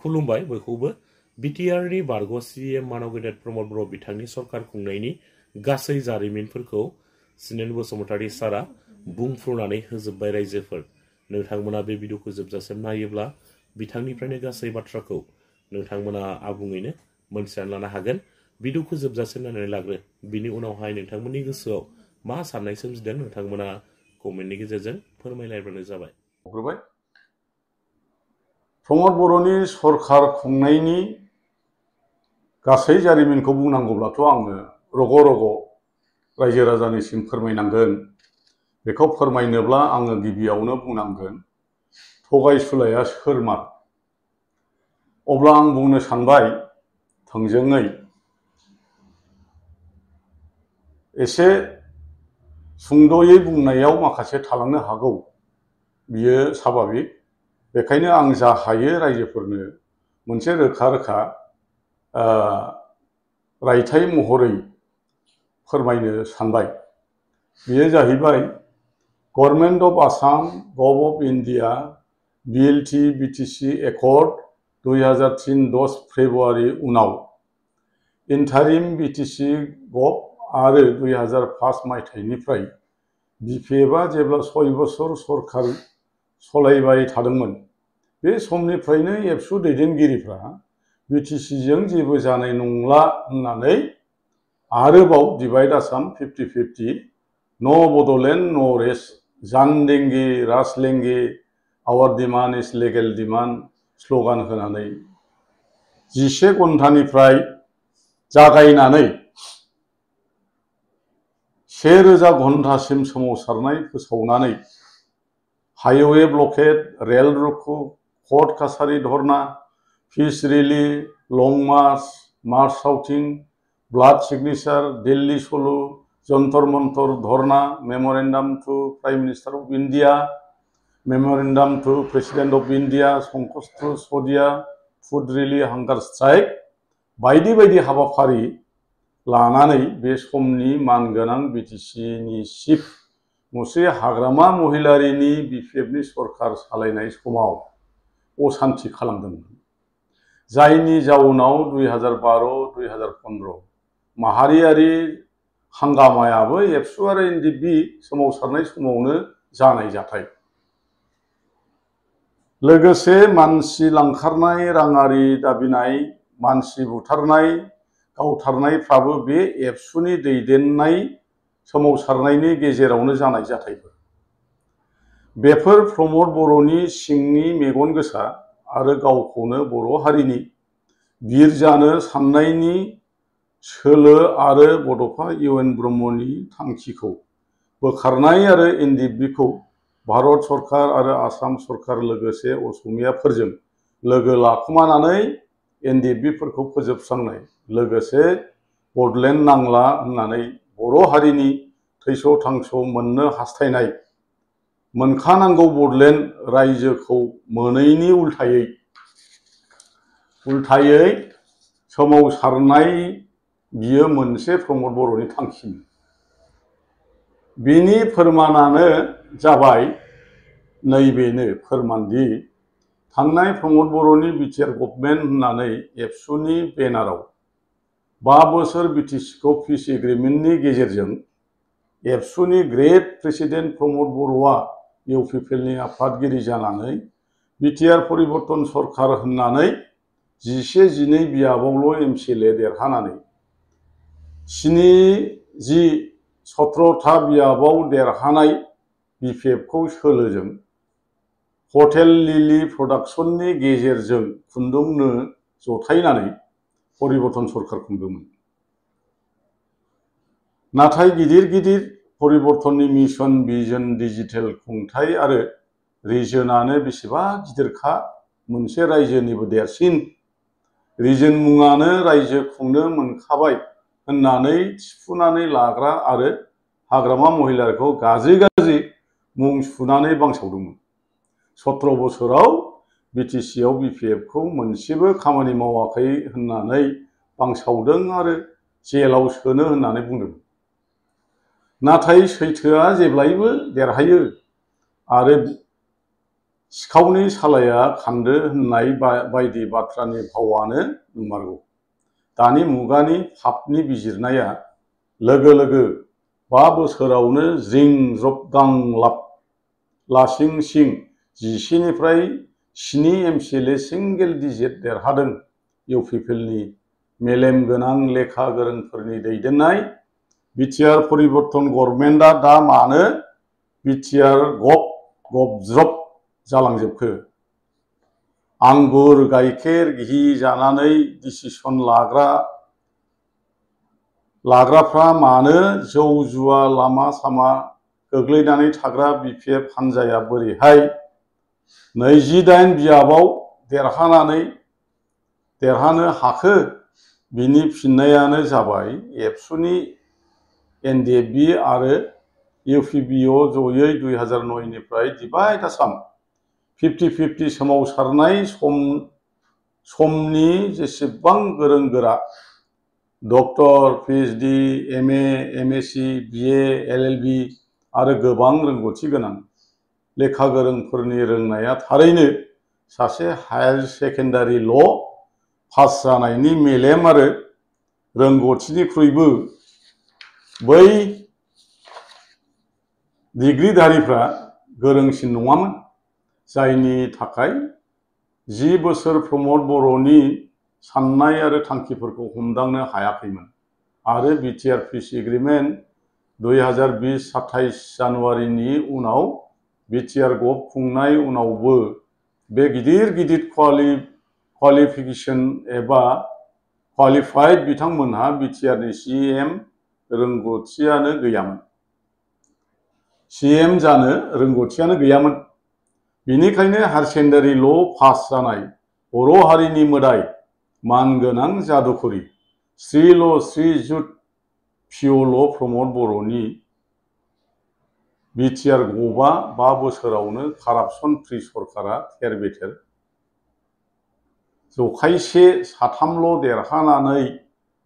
खुलुमबाय बयखौबो बिटिआरनि बारग' सिएम मानव गेदेर प्रमद बर' बिथांनि सरकार खुंनायनि गासै जारिमिनफोरखौ सिनेन बसुमतारी सारा बुंफ्रुनानै होजोब्बाय रायजोफोर। नोंथांमोना बे भिडिअखौ जोबजासिम नायोब्ला बिथांनिफ्रायनो गासै बाथ्राखौ नोंथांमोना आबुङैनो मोनथिनानै लानो हागोन। भिडिअखौ जोबजासिम नायनानै लाग्रो, बिनि उनावहाय नोंथांमोननि गोसोआव मा साननाय सोमजिदों नोंथांमोना कमेन्टनि गेजेरजों फोरमायलायबानो जाबाय। प्रमद बर'नि सरकार खुंनायनि गासै जारिमिनखौ बुंनांगौब्लाथ' आङो रग' रग' रायजो राजानिसिम फोरमायनांगोन। बेखौ फोरमायनोब्ला आङो गिबियावनो बुंनांगोन थगायसुलाया सोरमार। अब्ला आं बुंनो सानबाय थोंजोङै, एसे सुंद'यै बुंनायाव माखासे थालांनो हागौ, बियो स्वाभाबिक। बेखायनो आं जा हायो रायजोफोरनो मोनसे रोखा रोखा रायथाइ महरै फोरमायनो सानबाय। बेयो जाहैबाय government of Assam gov of India BLT BTC accord 2003 10 February उनाव इन्टारिम बिटिसि गभ आरो 2005 मायथाइनिफ्राय बिपिएफआ जेब्ला 6 बोसोर सरकार सलायबाय थादोंमोन, बे समनिफ्रायनो एबसु दैदेनगिरिफ्रा बिटिसिजों जेबो जानाय नंला होननानै आरोबाव डिवाइड आसाम 50-50 नो बड'लेण्ड नो रेस्ट जान देंगे राज लेंगे our demand is legal demand slogan होनानै 11 घन्टानिफ्राय जागायनानै 1000 घन्टासिम सोमावसारनाय फोसावनानै हाइवे ब्लकेड, रेल रोको, कोर्ट काछारी dharna, peace rally, long march, march shouting, blood signature, Delhi सोलो, Jantar Mantar dharna, memorandum to prime minister of India, memorandum to president of India, संकष्ट सदिया, फुड रेली, हांगार स्ट्राइक बायदि बायदि हाबाफारि लानानै बे समनि मानगोनां बिटिसिनि चिफ मुसे हाग्रामा महिलारिनि बिपिएफनि सरकार सालायनाय समाव असान्ति खालामदोंमोन, जायनि जाउनाव 2012-2015 माहारियारि हांगामायाबो एबसु आरो एनडिएफबि सोमावसारनाय समावनो जानाय जाथाय। लोगोसे मानसि लांखारनाय, राङारि दाबिनाय, मानसि बुथारनाय, गावथारनायफ्राबो बे एबसुनि दैदेननाय सोमावसारनायनि गेजेरावनो जानाय जाथायफोर। बेफोर प्रमद बर'नि सिंनि मेगन गोसा आरो गावखौनो बर' हारिनि बिर जानो साननायनि सोलो आरो बड'फा इउएन ब्रह्मनि थांखिखौ बोखारनाय आरो एनडिएफबिखौ भारत सरकार आरो आसाम सरकार लोगोसे असमियाफोरजों लोगो लाखुमानानै एनडिएफबिफोरखौ फोजोबस्रांनाय, लोगोसे बडलेण्ड नांला होननानै बर' हारिनि थैस' थांस' मोननो हास्थायनाय, मोनखानांगौ बडलेण्ड रायजोखौ मोनैनि उल्थायै सोमावसारनाय, बियो मोनसे प्रमद बर'नि थांखिमोन। बिनि फोरमानानो जाबाय नैबेनो फोरमानदि थांनाय प्रमद बर'नि बिटिआर गभर्नमेन्ट होननानै एबसुनि बेनाराव 5 बोसोर बिटिसिखौ पिस एग्रिमेन्टनि गेजेरजों एबसुनि ग्रेट प्रेसिडेन्ट प्रमद बर'आ इउपिपिएलनि आफादगिरि जानानै बिटिआर परिबर्तन सरकार होननानै 11-12 बियाबावल' एमसिएलए देरहानानै 17था बियाबाव देरहानाय बिपिएफखौ सोलोजों हटेल लिलि प्रडाक्शननि गेजेरजों खुन्दुंनो जथायनानै परिबर्तन सरकार खुंदोंमोन। नाथाय गिदिर गिदिर परिबर्तननि मिशन, भिजन, डिजिटेल खुंथाय आरो रिजनानो बेसेबा गिदिरखा, मोनसे रायजोनिबो देरसिन रिजन मुङानो रायजो खुंनो मोनखाबाय होननानै थिफुनानै लाग्रा आरो हाग्रामा महिलारिखौ गाज्रि गाज्रि मुं सुनानै बांसावदोंमोन। 17 बोसोराव बिटिसिआव बिपिएफखौ मोनसेबो खामानि मावाखै होननानै बांसावदों आरो जेलाव सोनो होननानै बुंदों। नाथाय सैथोआ जेब्लायबो देरहायो आरो सिखावनि सालाया खान्दो होननाय बायदि बाथ्रानि भावानो नंमारगौ। दानि मुगानि फाफनि बिजिरनाया लोगो लोगो 5 बोसोरावनो ज्रिं ज्रब गांलाब लासिं सिं 11 निफ्राय 7 एमसिएलए सिंगेल डिजिट देरहादों इउपिपिएलनि मेलेम गोनां लेखा गोरोंफोरनि दैदेननाय बिटिआर परिबर्तन गभर्नमेन्टआ दा मानो बिटिआर गबज्रब जालांजोबखो? आंगुर गाइखेर घि जानानै डिसिसन लाग्राफ्रा मानो जौ जुवा लामा सामा गोग्लैनानै थाग्रा बिपिएफ हान्जाया बोरैहाय 28 बियाबाव देरहानो हाखो? बिनि फिननायानो जाबाय एबसुनि एनडिएफबि आरो इउपिपिअ जयै 2009 निफ्राय डिभाइड आसाम 50-50 सोमावसारनाय समनि जेसेबां गोरों गोरा डक्टर, पिएइचडि, एमए, एमएससि, बिए, एलएलबि आरो गोबां रोंगौथि गोनां लेखा गोरोंफोरनि रोंनाया थारैनो सासे हायार सेकेन्डारिल' पास जानायनि मेलेम आरो रोंगौथिनिख्रुइबो बै डिग्रिधारिफ्रा गोरोंसिन नङामोन, जायनि थाखाय 10 बोसोर प्रमद बर'नि साननाय आरो थांखिफोरखौ हमदांनो हायाखैमोन आरो बिटिआर पिस एग्रिमेन्ट 2020-27 जानुवारिनि उनाव बिटिआर गभ खुंनाय उनावबो बे गिदिर क्वालिफिकेसन एबा क्वालिफाइड बिथांमोनहा बिटिआरनि सीएम रोंगौथियानो गैयामोन। सीएम जानो रोंगौथियानो गैयामोन। बिनिखायनो हायार सेकेन्डारिल' पास जानाय बर' हारिनि मोदाय मानगोनां जादुखरि श्रीजुत पिअल' प्रमद बर'नि बिटिआर गभआ 5 बोसोरावनो कारापसन फ्रि सरकारा थेर बेथेर जखायसे 3ल' देरहानानै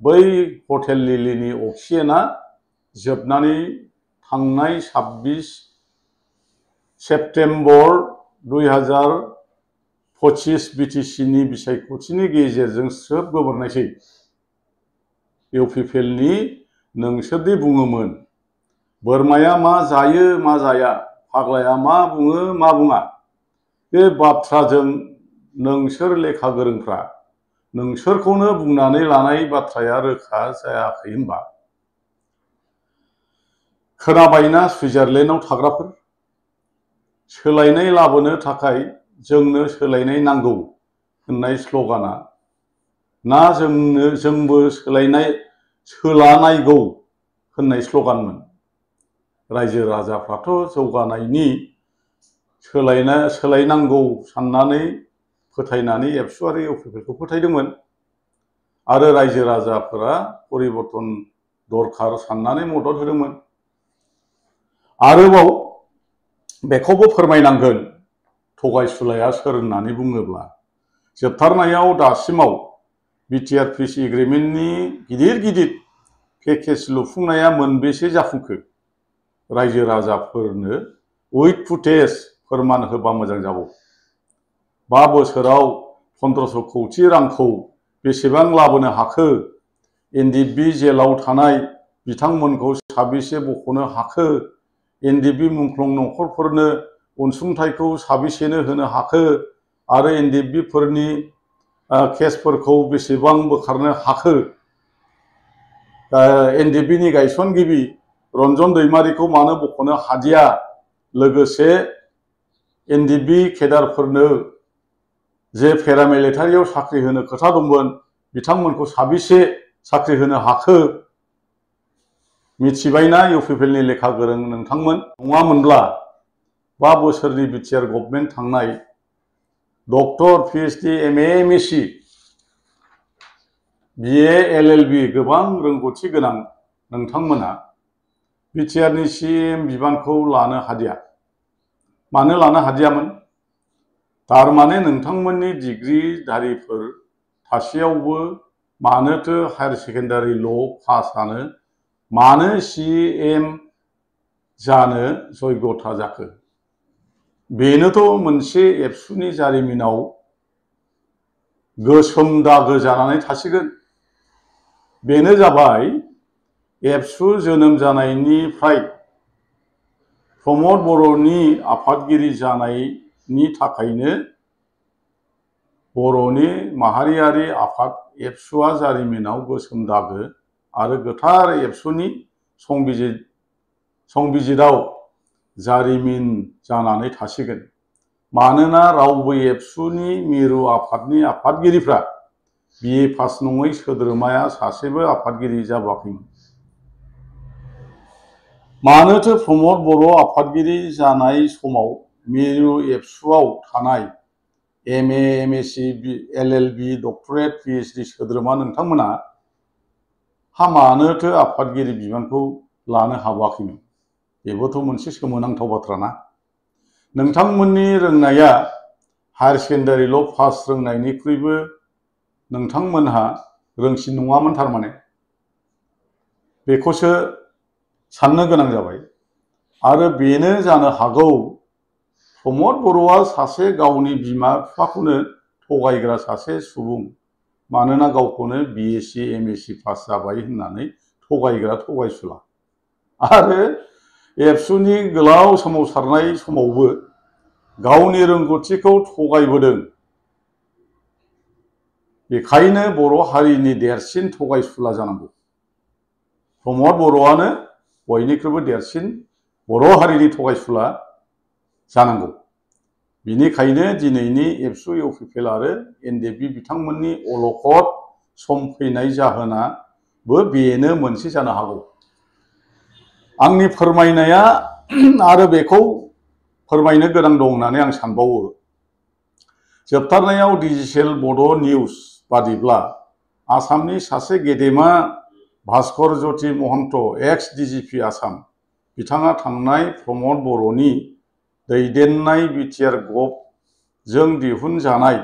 बै हटेल लिलिनि अक्सिजेनआ जोबनानै थांनाय 26 सेप्तेम्बर 2025 बिटिसिनि बिसायख'थिनि गेजेरजों स्रोब गोमोरनायसै। इउपिपिएलनि नोंसोरदि बुङोमोन बोरमाया मा जायो मा जाया, फाग्लाया मा बुङो मा बुङा, बे बाथ्राजों नोंसोर लेखा गोरोंफ्रा नोंसोरखौनो बुंनानै लानाय बाथ्राया रोखा जायाखै होनबा? खोनाबायना सुइजारलेण्डआव थाग्राफोर? सोलायनाय लाबोनो थाखाय जोंनो सोलायनाय नांगौ होननाय स्ल'गाना ना जोंबो सोलानायगौ होननाय स्ल'गानमोन? रायजो राजाफ्राथ' जौगानायनि सोलायनांगौ साननानै फोथायनानै एबसु आरो इउपिपिएलखौ फोथायदोंमोन आरो रायजो राजाफोरा परिबर्तन दरखार साननानै मदद होदोंमोन। आरोबाव बेखौबो फोरमायनांगोन थगायसुलाया सोर होननानै बुङोब्ला जोबथारनायाव दासिमाव बिटिआर पिस एग्रिमेन्टनि गिदिर पेकेज लुफुंनाया मोनबेसे जाफुंखो? रायजो राजाफोरनो उइथ फुटेज फोरमान होबा मोजां जागौ। 5 बोसोराव 1500 कौटि रांखौ बेसेबां लाबोनो हाखो? एनडिएफबि जेलाव थानाय बिथांमोनखौ साबेसे बख'नो हाखो? एनडिएफबि मुंख्लं नखरफोरनो अनसुंथाइखौ साबेसेनो होनो हाखो? आरो एनडिएफबिफोरनि केसफोरखौ बेसेबां बोखारनो हाखो? एनडिएफबिनि गायसनगिरि रन्जन दैमारिखौ मानो बख'नो हादिया? लोगोसे एनडिएफबि केडारफोरनो जे पेरामिलिटारियाव साख्रि होनो खोथा दंमोन बिथांमोनखौ साबेसे साख्रि होनो हाखो? मिथिबायना इउपिपिएलनि लेखा गोरों नोंथांमोन? नङामोनब्ला 5 बोसोरनि बिटिआर गभर्नमेन्ट थांनाय डक्टर, पिएइचडि, एमए, एमएससि, बिए, एलएलबि गोबां रोंगौथि गोनां नोंथांमोना बिटिआरनि सीएम बिबानखौ लानो हादिया। मानो लानो हादियामोन? थारमाने नोंथांमोननि डिग्रिधारिफोर थासेयावबो मानोथो हायार सेकेन्डारिल' पासआनो मानो सीएम जानो जग्यता जाखो? बेनोथ' मोनसे एबसुनि जारिमिनाव गोसोम दागो जानानै थासिगोन। बेनो जाबाय एबसु जोनोम जानायनिफ्राय प्रमद बर'नि आफादगिरि जानायनि थाखायनो बर'नि माहारियारि आफाद एबसुआ जारिमिनाव गोसोम दागो आरो गोथार एबसुनि संबिजिराव जारिमिन जानानै थासिगोन। मानोना रावबो एबसुनि मिरु आफादनि आफादगिरिफ्रा बिए पास नङै सोद्रोमाया सासेबो आफादगिरि जाबाखैमोन। मानोथो प्रमद बर' आफादगिरि जानाय समाव मिरु एबसुआव थानाय MA, MSc, LLB, doctorate, PhD सोद्रोमा नोंथांमोना मानोथो आफादगिरि बिबानखौ लानो हाबाखैमोन? बेबोथ' मोनसे सोमोनांथाव बाथ्राना। नोंथांमोननि रोंनाया हायार सेकेन्डारिल' पास रोंनायनिख्रुइबो नोंथांमोनहा रोंसिन नङामोन थारमाने। बेखौसो साननो गोनां जाबाय। आरो बेनो जानो हागौ प्रमद बर'आ सासे गावनि बिमा बिफाखौनो थगायग्रा सासे सुबुं। मानोना गावखौनो BSc, MSc पास जाबाय होननानै थगायग्रा थगायसुला। आरो एबसुनि गोलाव सोमावसारनाय समावबो गावनि रोंगौथिखौ थगायबोदों। बेखायनो बर' हारिनि देरसिन थगायसुला जानांगौ। प्रमद बर'आनो बयनिख्रुइबो देरसिन बर' हारिनि थगायसुला जानांगौ। बिनिखायनो दिनैनि एबसु UPPL आरो NDP बिथांमोननि अलखद सम फैनाय जाहोनाबो बेनो मोनसे जानो हागौ। आंनि फोरमायनाया आरो बेखौ फोरमायनो गोनां दं होननानै आं सानबावो। जोबथारनायाव डिजिटेल बड' निउज बादिब्ला आसामनि सासे गेदेमा भास्कर ज्योति महन्त एक्स DGP आसाम बिथाङा थांनाय प्रमद बर'नि दैदेननाय BTR गभजों दिहुनजानाय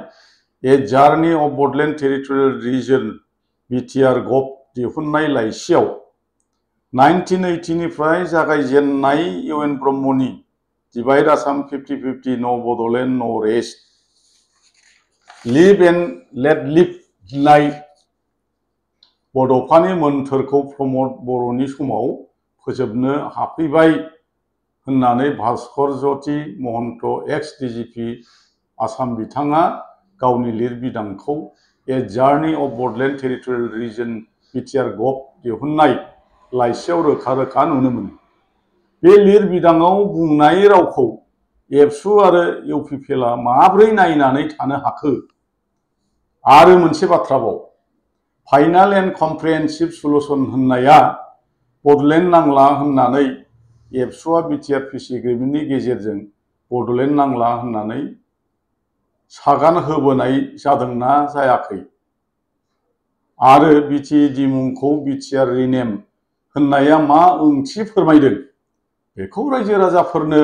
a journey of Bodoland territorial region BTR gov दिहुननाय लाइसियाव 1980 निफ्राय जागायजेननाय UN ब्रह्मनि डिवाइड आसाम 50-50 नो बडलेण्ड नो rest live and let live गिनाय बड'फानि मोन्थोरखौ प्रमद बर'नि समाव फोजोबनो हाफैबाय होननानै भास्कर ज्योति महन्त एक्स DGP आसाम बिथाङा गावनि लिरबिदांखौ a journey of Bodoland territorial region BTR gov दिहुननाय लाइसियाव रोखा रोखा नुनो मोनो। बे लिरबिदाङाव बुंनाय रावखौ एबसु आरो UPPL आ माब्रै नायनानै थानो हाखो? आरो मोनसे बाथ्राबाव, फाइनाल एन्ड कमप्रिहेन्सिभ सल्युसन होननाया बडलेण्ड नांला होननानै एबसुआ BTR पिस एग्रिमेन्टनि गेजेरजों बडलेण्ड नांला होननानै सागान होबोनाय जादोंना जायाखै? आरो BTED मुंखौ BTR रिनेम होननाया मा ओंथि फोरमायदों? बेखौ रायजो राजाफोरनो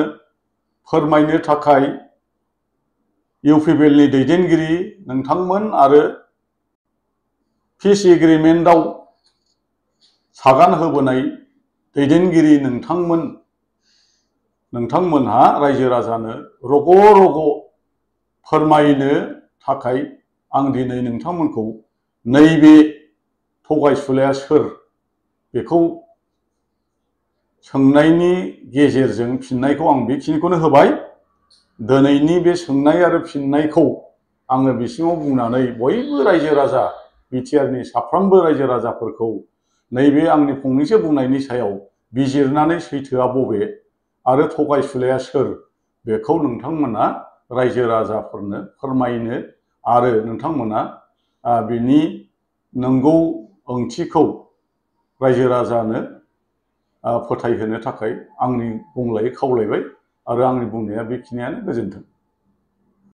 फोरमायनो थाखाय UPPL नि दैदेनगिरि नोंथांमोन आरो पिस एग्रिमेन्टआव सागान होबोनाय दैदेनगिरि नोंथांमोनहा रायजो राजानो रग' रग' फोरमायनो थाखाय आं दिनै नोंथांमोनखौ नैबे थगायसुलाया सोर बेखौ सोंनायनि गेजेरजों फिननायखौ आं बेखिनिखौनो होबाय। दिनैनि बे सोंनाय आरो फिननायखौ आङो बिसिङाव बुंनानै बयबो रायजो राजा BTRनि साफ्रोमबो रायजो राजाफोरखौ नैबे आंनि फंनैसो बुंनायनि सायाव बिजिरनानै सैथोआ बबे आरो थगायसुलाया सोर बेखौ नोंथांमोना रायजो राजाफोरनो फोरमायनो आरो नोंथांमोना बिनि नंगौ ओंथिखौ रायजो राजानो फोथायहोनो थाखाय आंनि बुंलाय खावलायबाय आरो आंनि बुंनाया बेखिनियानो। गोजोन्थों।